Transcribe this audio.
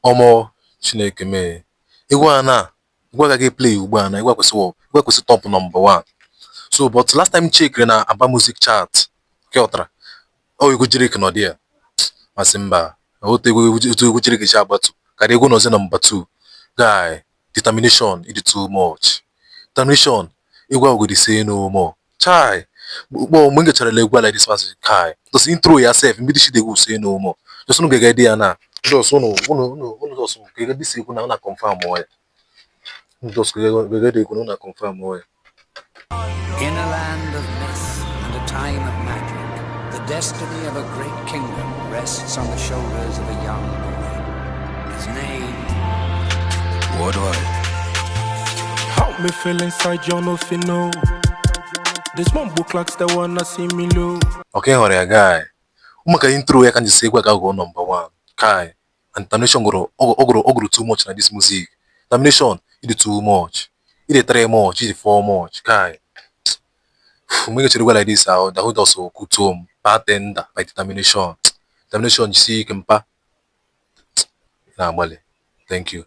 Omo, Chineke mee. Egwu a na egwu agaghị play ugbu a na egwu a kwesịrị, egwu a kwesịrị top number one. So, but last time check na Aba Music Chart nke ọtara ọ egwu Jeriq nọ dị ya, masị mba otu egwu, otu egwu Jeriq ji agbatu karịa egwu nọzi number 2. Guy, Determination, it too much. Determination, egwu ahụ godi Say No More. Chai, mgbe m gechara egwu like this, masị kai, just intro ya sef mbido shi egwu Say No More. Just unu ga-ege ya na just unu just ga-ege this egwu na unu confirm ya. Just ga-ege egwu na unu confirm ya. In a land of myth and a time of magic, the destiny of a great kingdom rests on the shoulders of a young boy. His name, Worldwide. How me feel inside, you no fit know. This one book clocks that wanna see me low. Okay, hụrụ ya, guy, ụmụaka intro ya ka m ji si egwu a ga-agụ number one. Kai, and Determination gụrụ, ọ gụrụ too much na this music. Determination, it dị too much, it dị three much, it dị four much. Kai, mgbe m gechara egwu like this, ahụ ahụ just kutuo m. Bartender by Determination. Determination, jisie ike mpa, na-agbalị. Thank you.